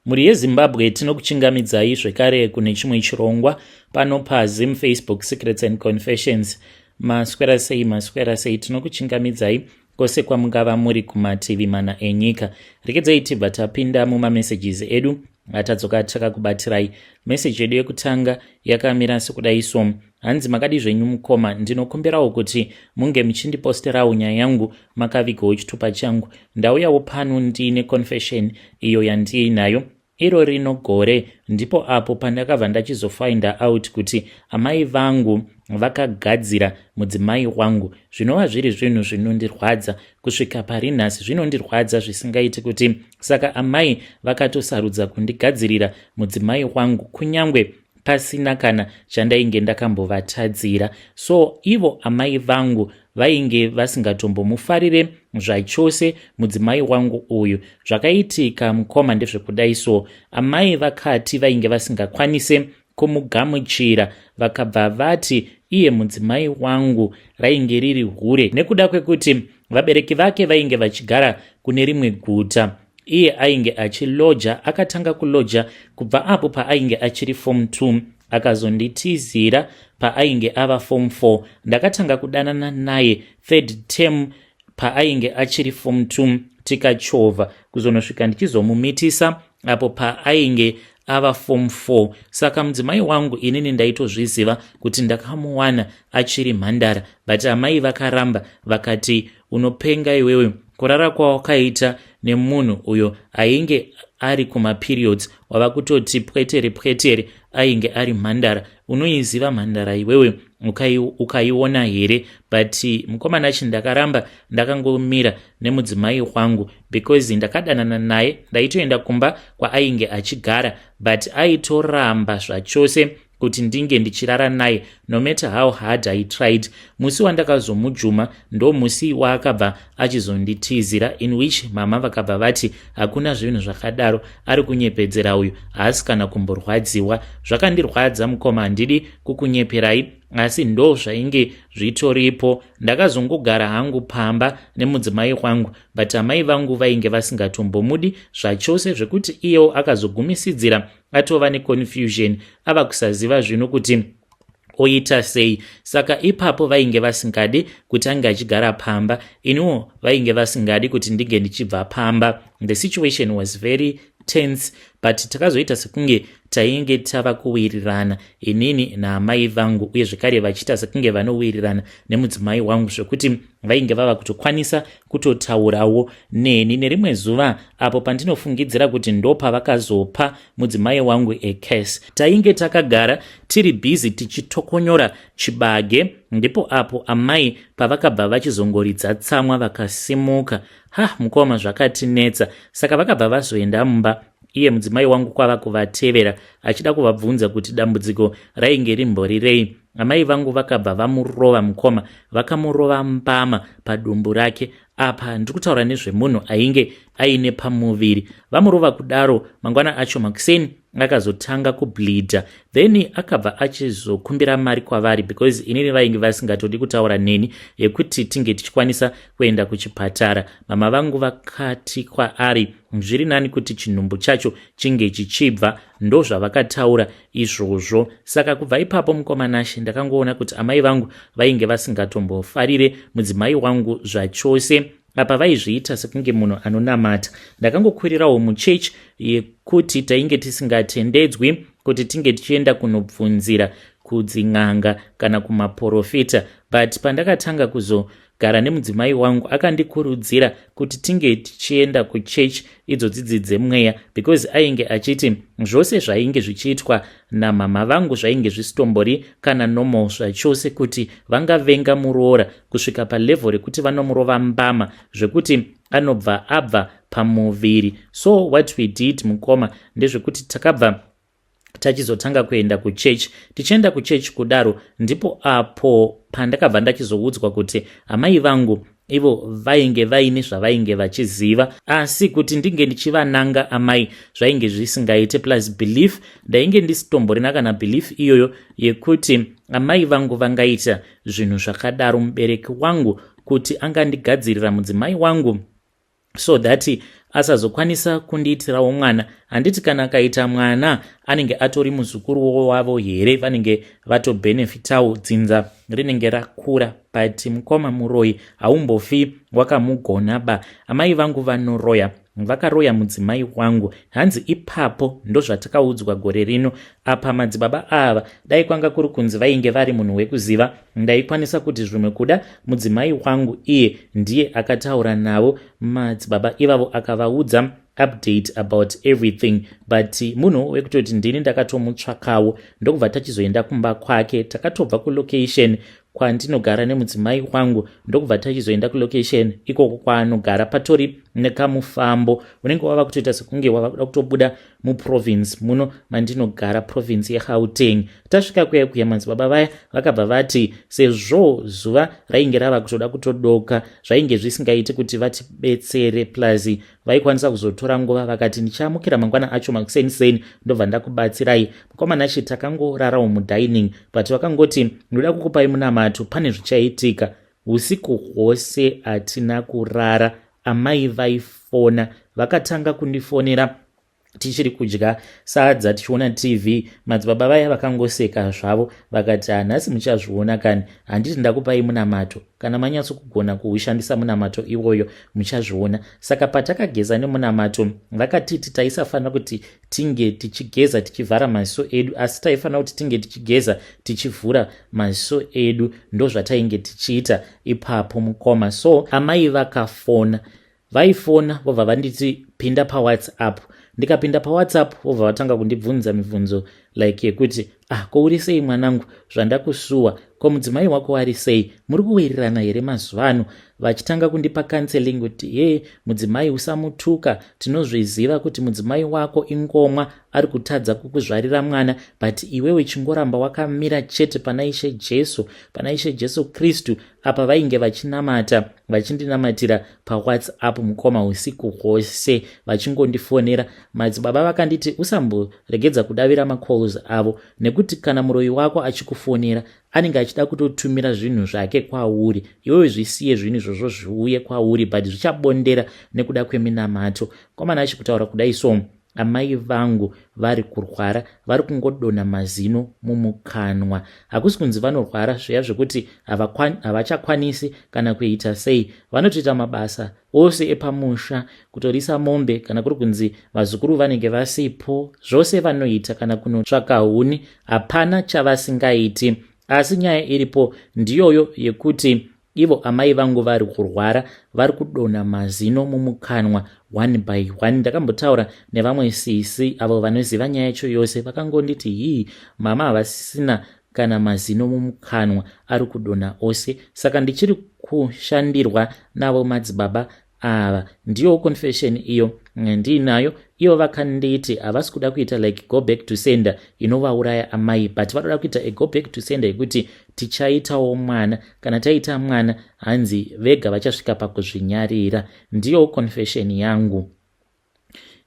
Mhuri yeZimbabwe, tinokuchingamidzai zvekare kune chimwe chirongwa pano paZim Facebook Secrets and Confessions. Maswera sei, maswera sei? Tinokuchingamidzai kwose kwamungava muri kumativi mana enyika. Rekedzai tibva tapinda mumamessages edu atadzoka takakubatirai. Meseji yedu yekutanga yakamira sekudai so. Hanzi, "Makadi zvenyu mukoma? Ndinokumbirawo kuti munge muchindiposterawo nyaya yangu makavigawo chitupa changu. Ndauyawo pano ndiine confession iyo yandiinayo. Iro rino gore ndipo apo pandakabva ndachizofinda out kuti amai vangu vakagadzira mudzimai wangu, zvinova zviri zvinhu zvinondirwadza kusvika pari nhasi. Zvinondirwadza zvisingaiti kuti saka amai vakatosarudza kundigadzirira mudzimai wangu kunyange pasina kana chandainge ndakambovatadzira. So ivo amai vangu vainge vasingatombomufarire zvachose mudzimai wangu uyu. Zvakaitika, mukoma, ndezvekudai so. Amai vakati vainge vasingakwanise kumugamuchira. Vakabva vati iye mudzimai wangu rainge riri hure nekuda kwekuti vabereki vake vainge vachigara kune rimwe guta, iye ainge achiloja. Akatanga kuloja kubva apo paainge achiri form 2. Akazonditizira paainge ava form 4. Ndakatanga kudanana naye third term paainge achiri form 2, tikachovha kuzonosvika ndichizomumitisa apo paainge ava form 4. Saka mudzimai wangu inini ndaitozviziva kuti ndakamuwana achiri mhandara, but amai vakaramba, vakati, 'Unopenga iwewe, kurara kwawakaita nemunhu uyo ainge ari kumaperiods, wava kutoti pwetere pwetere ainge ari mhandara. Unoiziva mhandara iwewe ukaiona here?' But mukomana achi ndakaramba ndakangomira nemudzimai wangu because ndakadanana naye. Ndaitoenda kumba kwaainge achigara, but aitoramba zvachose kuti ndinge ndichirara naye, no matter how hard I tried. Musi wandakazomujuma ndo musi waakabva achizonditizira, in which mama vakabva vati hakuna zvinhu zvakadaro, ari kunyepedzera uyu, haasi kana kumborwadziwa. Zvakandirwadza, mukoma, handidi kukunyeperai, asi ndo zvainge zvitoripo. Ndakazongogara hangu pamba nemudzimai wangu, but amai vangu vainge vasingatombomudi zvachose, zvekuti iyewo akazogumisidzira atova neconfusion, ava kusaziva zvino kuti oita sei. Saka ipapo vainge vasingadi kuti ange achigara pamba, iniwo vainge vasingadi kuti ndinge ndichibva pamba. The situation was very tense, but takazoita sekunge tainge tava kuwirirana inini naamai vangu, uye zvekare vachiita sekunge vanowirirana nemudzimai wangu, zvekuti vainge vava kutokwanisa kutotaurawo neni. Nerimwe zuva apo pandinofungidzira kuti ndo pavakazopa mudzimai wangu a curse, tainge takagara tiri busy tichitokonyora chibage, ndipo apo amai pavakabva vachizongoridza tsamwa, vakasimuka. Ha, mukoma, zvakatinetsa. Saka vakabva vazoenda mumba, iye mudzimai wangu kwava kuvatevera achida kuvabvunza kuti dambudziko rainge rimborirei. Amai vangu vakabva vamurova, mukoma, vakamurova mbama padumbu rake. Apa ndiri kutaura nezvemunhu ainge aine pamuviri. Vamurova kudaro, mangwana acho makuseni akazotanga kubleedha. Then akabva achizokumbira mari kwavari, because inini vainge vasingatodi kutaura neni, yekuti tinge tichikwanisa kuenda kuchipatara. Mama vangu vakati kwaari zviri nani kuti chinhumbu chacho chinge chichibva. Ndo zvavakataura izvozvo. Saka kubva ipapo, mukoma Nashe, ndakangoona kuti amai vangu vainge vasingatombofarire mudzimai wangu zvachose. Apa vaizviita sekunge munhu anonamata. Ndakangokwirirawo muchechi yekuti tainge tisingatendedzwi kuti tinge tichienda kunobvunzira kudzin'anga kana kumaprofita, but pandakatanga kuzogara nemudzimai wangu, akandikurudzira kuti tinge tichienda kuchechi idzodzidzi dzemweya, because ainge achiti zvose zvainge zvichiitwa namama vangu zvainge zvisitombori kana normal zvachose, kuti vangavenga muroora kusvika palevel rekuti vanomurova mbama zvekuti anobva abva pamuviri. So what we did, mukoma, ndezvekuti takabva tachizotanga kuenda kuchechi. Tichienda kuchechi kudaro, ndipo apo pandakabva ndachizoudzwa kuti amai vangu ivo vainge vaine zvavainge vachiziva, asi kuti ndinge ndichivananga amai zvainge zvisingaite. Plus belief, ndainge ndisitomborina kana belief iyoyo yekuti amai vangu vangaita zvinhu zvakadaro, mubereki wangu kuti angandigadzirira mudzimai wangu so that asazokwanisa kundiitirawo mwana? Handiti kana akaita mwana anenge atori muzukuru wavo here? Vanenge vatobhenefitawo, dzinza rinenge rakura. But mukoma, muroyi haumbofi wakamugona ba. Amai vangu vanoroya, vakaroya mudzimai wangu. Hanzi ipapo ndozvatakaudzwa gore rino. Apa madzibaba ava, dai kwanga kuri kunzi vainge vari munhu wekuziva, ndaikwanisa kuti zvimwe kuda mudzimai wangu iye ndiye akataura navo madzibaba ivavo, akavaudza update about everything. But munhu wekutoti ndini ndakatomutsvakawo, ndokubva tachizoenda kumba kwake. Takatobva kulocation kwandinogara nemudzimai wangu, ndokubva tachizoenda kulocation ikoko kwaanogara. Patori nekamufambo, unenge wava kutoita sekunge wava kuda kutobuda muprovince muno mandinogara, province yeGauteng. Tasvika kuya kuya, madzibaba vaya vakabva vati sezvo zuva rainge rava kutoda kutodoka, zvainge zvisingaiti kuti vatibetsere, plus vaikwanisa kuzotora nguva. Vakati, "Ndichamukira mangwana acho makuseniseni, ndobva ndakubatsirai." Mukomana, takangorarawo mudining, but vakangoti, "Ndoda kukupai munamato, pane zvichaitika." Usiku hwose hatina kurara. Amai vaifona, vakatanga kundifonera tichiri kudya sadza tichiona TV. Madzibaba vaya vakangoseka zvavo, vakati, "Hanhasi muchazviona kani. Handiti ndakupai munamato? Kana manyatsokugona kuushandisa munamato iwoyo, muchazviona." Saka patakageza nemunamato, vakatiti taisafanira kuti tinge tichigeza tichivhara maziso edu, asi taifanira kuti tinge tichigeza tichivhura maziso edu. Ndozvatainge tichiita ipapo, mukoma. So amai vakafona, vaifona vobva vanditi, "Pinda paWhatsApp." Ndikapinda paWhatsApp, vobva vatanga kundibvunza mibvunzo like yekuti, "Ah, ko uri sei mwanangu? Zvandakusuwa. Ko mudzimai wako ari sei? Muri kuwirirana here mazuva ano?" Vachitanga kundipa counseling kuti, "Ye, mudzimai usamutuka. Tinozviziva kuti mudzimai wako ingomwa, ari kutadza kukuzvarira mwana, but iwewe chingoramba wakamira chete pana Ishe Jesu, pana Ishe Jesu Kristu." Apa vainge vachinamata, vachindinamatira paWhatsApp, mukoma, usiku hwose vachingondifonera. Madzibaba vakanditi, "Usamboregedza kudavira macalls avo, nekuti kana muroyi wako achikufonera, anenge achida kutotumira zvinhu zvake kwauri. Iwewe zvisiye zvinhu izvozvo zviuye kwauri, but zvichabondera nekuda kweminamato." Komana, achikutaura kudai so, amai vangu vari kurwara, vari kungodonha mazino mumukanwa. Hakusi kunzi vanorwara zviya zvekuti havachakwanisi kana kuita sei. Vanotoita mabasa ose epamusha, kutorisa mombe kana kuri kunzi vazukuru vanenge vasipo, zvose vanoita, kana kunotsvaka huni, hapana chavasingaiti. Asi nyaya iripo ndiyoyo yekuti ivo amai vangu vari kurwara, vari kudonha mazino mumukanwa one by one. Ndakambotaura nevamwe sisi avo vanoziva nyaya yacho yose, vakangonditi, "Hii, mama havasisina kana mazino mumukanwa, ari kudonha ose." Saka ndichiri kushandirwa navo madzibaba ava. Ndiyo confession iyo ndiinayo. Ivo vakanditi havasi kuda kuita like go back to sender inovauraya amai, but vanoda kuita a go back to sender yekuti tichaitawo mwana. Kana taita mwana, hanzi vega vachasvika pakuzvinyarira. Ndiyo confession yangu.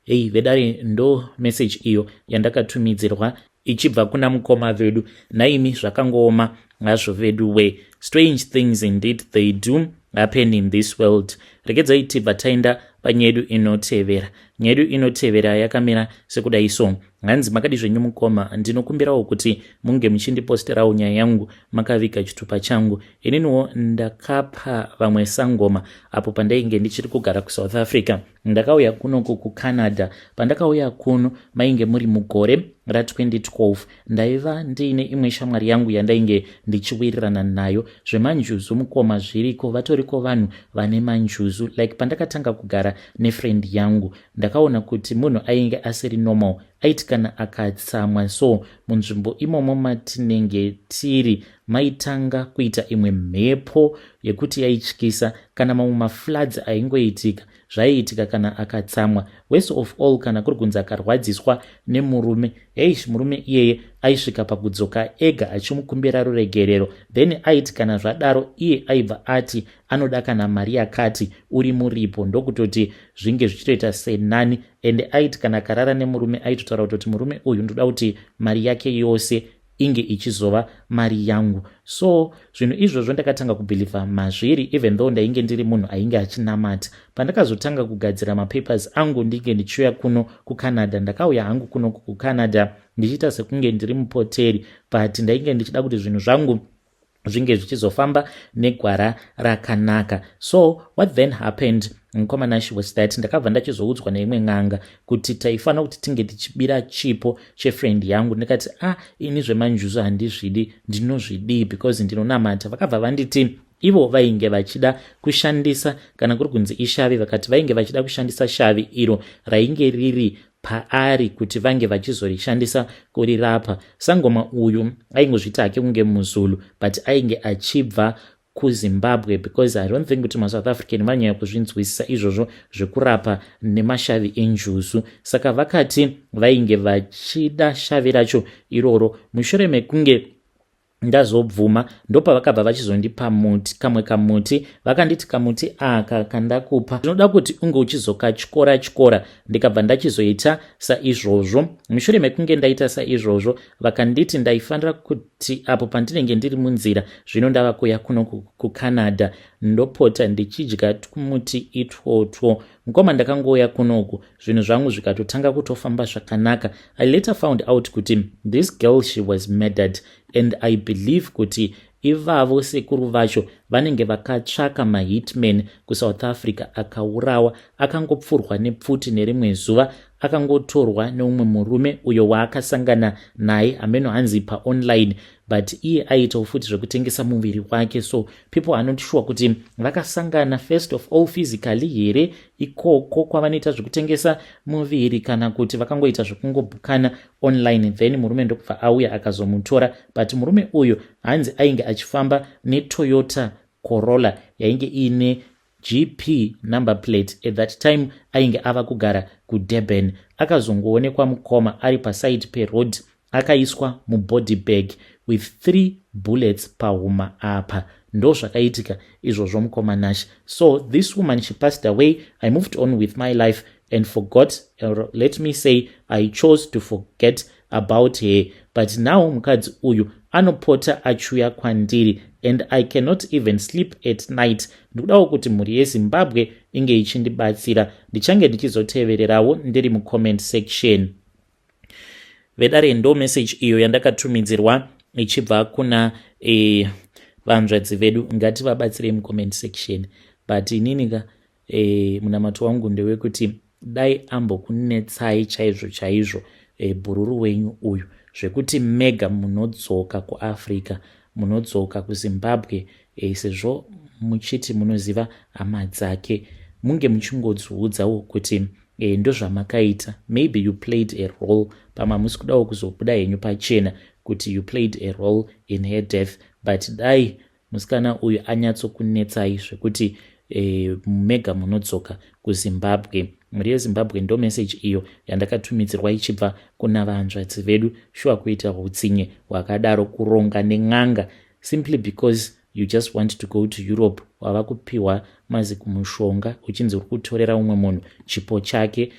Hei vedare, ndo message iyo yandakatumidzirwa ichibva kuna mukoma vedu. Naimi, zvakangooma hazvo vedu we. Strange things indeed, they do happen in this world. Regedzai tibva taenda panyedu inotevera. Nyedu inotevera yakamira sekudai so. Hanzi, "Makadi zvenyu mukoma? Ndinokumbirawo kuti munge muchindiposterawo nyaya yangu makaviga chitupa changu. Ininiwo ndakapa vamwe sangoma apo pandainge ndichiri kugara kuSouth Africa. Ndakauya kunoku kuCanada. Pandakauya kuno mainge muri mugore ra2012. Ndaiva ndiine imwe shamwari yangu yandainge ndichiwirirana nayo. Zvemanjuzu, mukoma, zviriko, vatoriko vanhu vane manjuzu. Like pandakatanga kugara nefriend yangu, ndakaona kuti munhu ainge asiri normal. Aiti kana akatsamwa so, munzvimbo imomo matinenge tiri maitanga kuita imwe mhepo yekuti yaityisa. Kana mamwe mafloods aingoitika, zvaiitika kana akatsamwa. Worst of all, kana kuri kunzi akarwadziswa nemurume, heish, murume iyeye aisvika pakudzoka ega achimukumbira ruregerero. Then aiti kana zvadaro, iye aibva ati anoda kana mari yakati uri muripo, ndokutoti zvinge zvichitoita senani. Ende aiti kana akarara nemurume, aitotaura kutoti murume uyu ndoda kuti mari yake yose Inge ichizova mari yangu. So zvinhu izvozvo ndakatanga kubhilivha mazviri, even though ndainge ndiri munhu ainge achinamata. Pandakazotanga kugadzira mapapers angu, ndinge ndichiuya kuno kuCanada, ndakauya hangu kuno kuCanada ndichiita sekunge ndiri mupoteri, but ndainge ndichida kuti zvinhu zvangu zvinge zvichizofamba negwara rakanaka. So what then happened, mukoma Nashi, was that ndakabva ndachizoudzwa neimwe n'anga kuti taifanira kuti tinge tichibira chipo chefriend yangu. Ndikati, "Ah, ini zvemanjuzu handizvidi, ndinozvidii? Because ndinonamata." Vakabva vanditi ivo vainge vachida kushandisa, kana kuri kunzi ishavi, vakati vainge vachida kushandisa shavi iro rainge riri paari kuti vange vachizorishandisa kurirapa. Sangoma uyu aingozvita hake kunge muZulu, but ainge achibva kuZimbabwe, because I don't think kuti maSouth African vanyanya kuzvinzwisisa izvozvo zvekurapa nemashavi enjuzu. Saka vakati vainge vachida shavi racho iroro. Mushure mekunge ndazobvuma, ndopavakabva vachizondipa muti, kamwe kamuti. Vakanditi, "Kamuti aka kandakupa, ndinoda kuti unge uchizokatyora tyora." Ndikabva ndachizoita saizvozvo. Mushure mekunge ndaita saizvozvo, vakanditi ndaifanira kuti apo pandinenge ndiri munzira zvino ndava kuya kuno kuCanada, ndopota ndichidya tumuti itwotwo. Mukoma, ndakangouya kunoku, zvinhu zvangu zvikatotanga kutofamba zvakanaka. I later found out kuti this girl, she was murdered, and I believe kuti ivavo sekuru vacho vanenge vakatsvaka mahitman kuSouth Africa. Akaurawa, akangopfurwa nepfuti. Nerimwe zuva akangotorwa neumwe murume uyo waakasangana naye, hameno hanzi paonline, but iye aitawo futi zvekutengesa muviri wake. So people are not sure kuti vakasangana first of all physically here ikoko kwavanoita zvekutengesa muviri, kana kuti vakangoita zvekungobhukana online, then murume ndokubva auya akazomutora. But murume uyu hanzi ainge achifamba neToyota Corolla yainge iine GP number plate. At that time ainge ava kugara kuDurban. Akazongoonekwa, mukoma, ari paside peroad, akaiswa mubody bag with three bullets pahuma apa. Ndo zvakaitika izvozvo, mukoma Nash. So this woman, she passed away. I moved on with my life and forgot, or let me say I chose to forget about her. But now mukadzi uyu anopota achiuya kwandiri and I cannot even sleep at night. Ndikudawo kuti mhuri yeZimbabwe inge ichindibatsira. Ndichange ndichizotevererawo ndiri mucomment section. Vedare, ndo message iyo yandakatumidzirwa ichibva kuna vanzvadzi vedu. Ngativabatsirei mucomment section. But inini ka, munamato wangu ndewekuti dai ambokunetsai chaizvo chaizvo bhururu wenyu uyu, zvekuti mega munodzoka kuAfrica, munodzoka kuZimbabwe, sezvo muchiti munoziva hama dzake, munge muchingodziudzawo kuti ndozvamakaita. Maybe you played a role. Pamwe hamusi kudawo kuzobuda henyu pachena kuti you played a role in her death, but dai musikana uyu anyatsokunetsai zvekuti mega munodzoka kuZimbabwe. Mhuri yeZimbabwe, ndo meseji iyo yandakatumidzirwa ichibva kuna vanzvadzi vedu. Shuwa, kuita utsinye hwakadaro, kuronga nen'anga simply because you just want to go to Europe, wava kupiwa mazikumushonga uchinzi uri kutorera umwe munhu chipo chake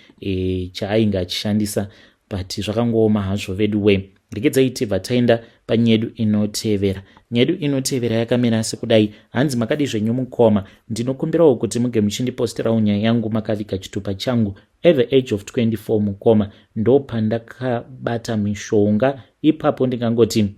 chaainge achishandisa. But zvakangooma hazvo vedu we. Regedzai tibva taenda panyedu inotevera. Nyedu inotevera yakamira sekudai. Hanzi, "Makadi zvenyu mukoma? Ndinokumbirawo kuti muge muchindiposterawo nyaya yangu makaviga chitupa changu. At the age of 24, mukoma, ndo pandakabata mishonga. Ipapo ndingangoti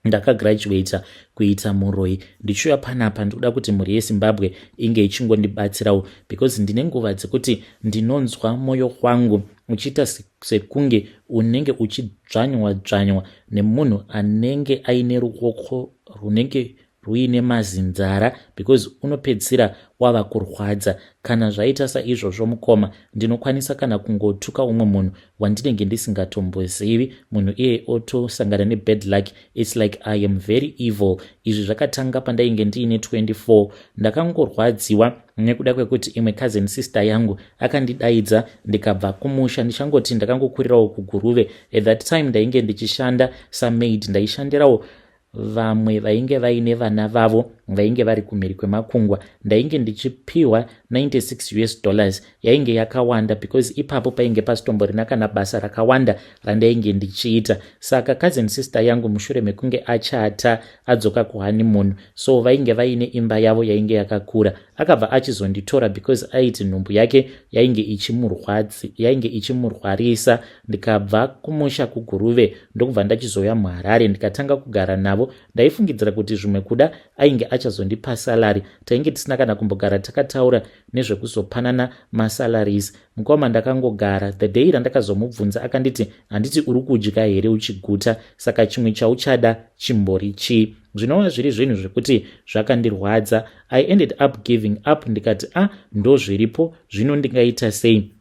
ndakagraduata kuita muroi. Ndichiuya panapa, ndikuda kuti mhuri yeZimbabwe inge ichingondibatsirawo, because ndine nguva dzekuti ndinonzwa mwoyo wangu uchiita sekunge unenge uchidzvanywa dzvanywa nemunhu anenge aine ruoko runenge ruine mazinzara, because unopedzisira wava kurwadza. Kana zvaita saizvozvo, mukoma, ndinokwanisa kana kungotuka umwe munhu wandinenge ndisingatombozivi, munhu iyeye otosangana nebad luck. It's like I am very evil. Izvi zvakatanga pandainge ndiine 24. Ndakangorwadziwa nekuda kwekuti imwe cousin sister yangu akandidaidza ndikabva kumusha. Ndichangoti ndakangokurirawo kuGuruve. At that time ndainge ndichishanda samaid, ndaishandirawo vamwe vainge vaine vana vavo. Vainge vari kumhiri kwemakungwa. Ndainge ndichipiwa 96 US dollars. Yainge yakawanda because ipapo painge pasitomborina kana basa rakawanda randainge ndichiita. Saka cousin sister yangu, mushure mekunge achata adzoka kuhoneymoon, so vainge vaine imba yavo yainge yakakura. Akabva achizonditora because aiti nhumbu yake yainge ichimurwarisa. Ndikabva kumusha kuGuruve, ndokubva ndachizouya muHarare, ndikatanga kugara navo. Ndaifungidzira kuti zvimwe kuda ainge achazondipa salary. Tainge tisina kana kumbogara takataura nezvekuzopanana masalaries, mukoma. Ndakangogara. The day randakazomubvunza, akanditi, "Handiti uri kudya here uchiguta? Saka chimwe chauchada chimbori chii?" Zvinova zviri zvinhu zvekuti zvakandirwadza. I ended up giving up. Ndikati, "A ah, ndo zviripo zvino, ndingaita sei?"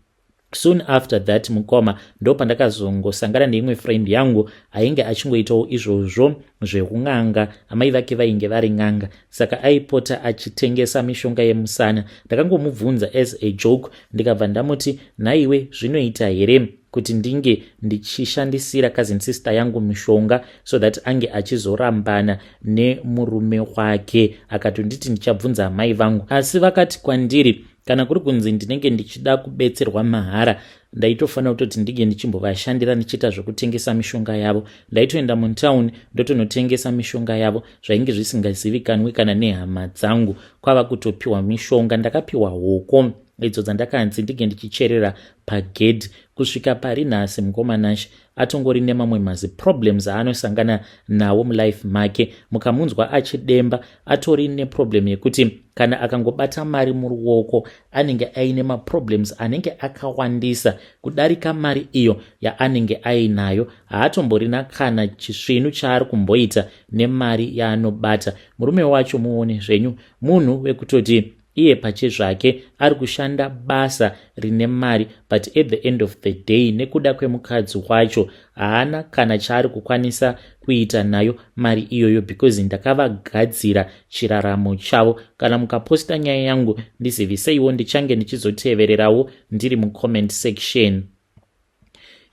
Soon after that, mukoma, ndo pandakazongosangana neimwe friend yangu ainge achingoitawo izvozvo zveun'anga. Amai vake vainge vari n'anga, saka aipota achitengesa mishonga yemusana. Ndakangomubvunza as a joke, ndikabva ndamuti, "Nhaiwe, zvinoita here kuti ndinge ndichishandisira cousin sister yangu mishonga so that ange achizorambana nemurume wake?" Akatonditi, "Ndichabvunza amai vangu." Asi vakati kwandiri kana kuri kunzi ndinenge ndichida kubetserwa mahara, ndaitofanira kutoti ndinge ndichimbovashandira ndichiita zvekutengesa mishonga yavo. Ndaitoenda mutauni, ndotonotengesa mishonga yavo, zvainge zvisingazivikanwi kana nehama dzangu. Kwava kutopiwa mishonga. Ndakapiwa hoko idzo dzandakanzi ndinge ndichicherera pagedhi. Kusvika pari nhasi, mukoma Nash, atongori nemamwe maziproblems aanosangana nawo mulife make. Mukamunzwa achidemba, atori neproblem yekuti kana akangobata mari muruoko, anenge aine maproblems anenge akawandisa kudarika mari iyo yaanenge ainayo. Haatomborina kana chisvinu chaari kumboita nemari yaanobata. Murume wacho, muone zvenyu, munhu wekutoti iye pachezvake ari kushanda basa rine mari, but at the end of the day, nekuda kwemukadzi wacho, haana kana chaari kukwanisa kuita nayo mari iyoyo, because ndakavagadzira chiraramo chavo. Kana mukaposta nyaya yangu, ndiziviseiwo, ndichange ndichizotevererawo ndiri mucomment section.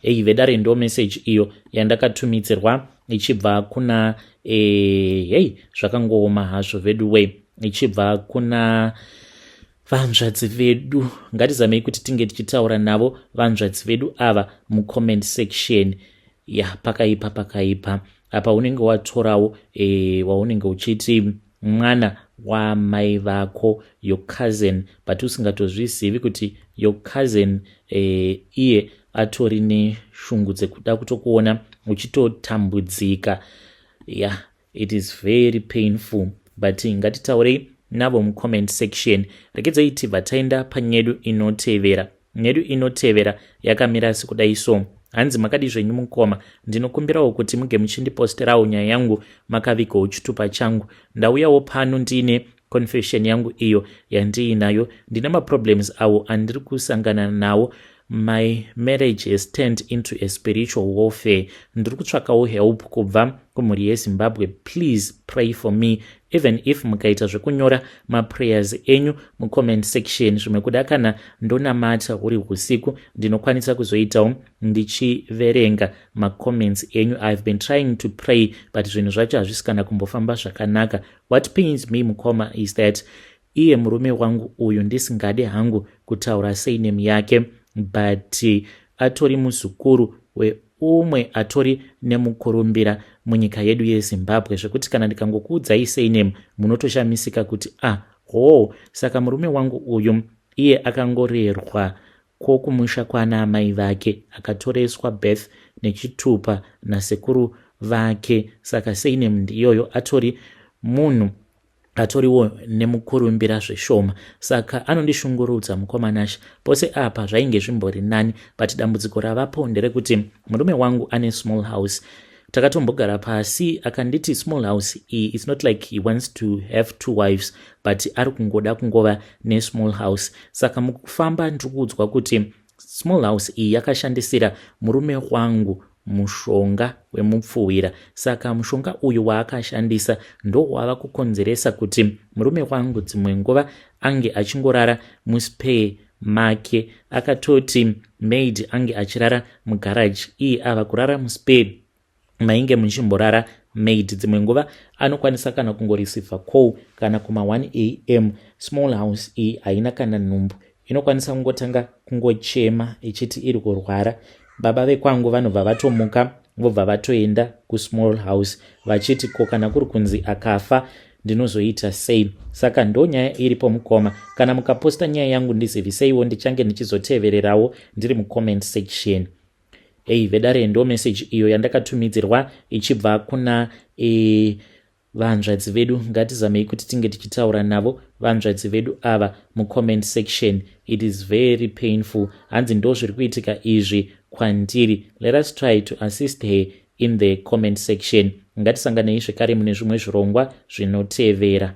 Ei, vedare, ndo message iyo yandakatumidzirwa ichibva kuna hei, zvakangooma hazvo vedu wei, ichibva kuna vanzvadzi vedu. Ngatizamei kuti tinge tichitaura navo vanzvadzi vedu ava mucomment section. Ya, pakaipa, pakaipa apa. Unenge watorawo waunenge uchiti mwana wamai vako, your cousin, but usingatozvizivi kuti your cousin iye atori neshungu dzekuda kutokuona uchitotambudzika. Yeah, it is very painful, but ngatitaurei navo mucomment section. Regedzai tibva taenda panyedu inotevera. Nyedu inotevera yakamira sekudai so. Hanzi, "Makadi zvenyu mukoma? Ndinokumbirawo kuti muge muchindiposterawo nyaya yangu makavigawo chitupa changu. Ndauyawo pano ndiine confession yangu iyo yandiinayo. Ndine maproblems awo andiri kusangana nawo. My marriage has turned into a spiritual warfare. Ndiri kutsvakawo help kubva kumhuri yeZimbabwe. Please pray for me. Even if mukaita zvekunyora maprayers enyu mucomment section, zvimwe kuda kana ndonamata huri usiku, ndinokwanisa kuzoitawo ndichiverenga macomments enyu. I have been trying to pray, but zvinhu zvacho hazvisi kana kumbofamba zvakanaka. What pains me, mukoma, is that iye murume wangu uyu, ndisingade hangu kutaura surname yake, but atori muzukuru weumwe atori nemukurumbira munyika yedu yeZimbabwe, zvekuti kana ndikangokuudzai surname, munotoshamisika kuti, 'Ah, ho.' Saka murume wangu uyu, iye akangorerwa kwokumusha kwana amai vake, akatoreswa birth nechitupa nasekuru vake. Saka surname ndiyoyo. Atori munhu atoriwo nemukurumbira zveshoma, saka anondishungurudza, mukoma Nash. Pose apa zvainge zvimbori nani, but dambudziko ravapo nderekuti murume wangu ane small house. Takatombogara pasi, akanditi small house iyi, it's not like he wants to have two wives, but ari kungoda kungova nesmall house. Saka mukufamba ndiri kuudzwa kuti small house iyi yakashandisira murume wangu mushonga wemupfuwira. Saka mushonga uyu waakashandisa ndo wava kukonzeresa kuti murume wangu dzimwe nguva ange achingorara muspare make. Akatoti maid ange achirara mugaraji, iye ava kurara muspare mainge muchimborara maid. Dzimwe nguva anokwanisa kana kungoreceiva call kana kuma 1 am. Small house iyi haina kana nhumbu, inokwanisa kungotanga kungochema ichiti iri kurwara. Baba vekwangu vanobva vatomuka, vobva vatoenda kusmall house vachiti, "Ko kana kuri kunzi akafa, ndinozoita sei?" Saka ndo nyaya iripo, mukoma. Kana mukaposta nyaya yangu, ndiziviseiwo, ndichange ndichizotevererawo ndiri mucomment section. Ei vedare, ndo message iyo yandakatumidzirwa ichibva kuna vanzvadzi vedu. Ngatizamei kuti tinge tichitaura navo vanzvadzi vedu ava mucomment section. It is very painful. Hanzi ndo zviri kuitika izvi kwandiri. Let us try to assist her in the comment section. Ngatisanganei zvekare mune zvimwe zvirongwa zvinotevera.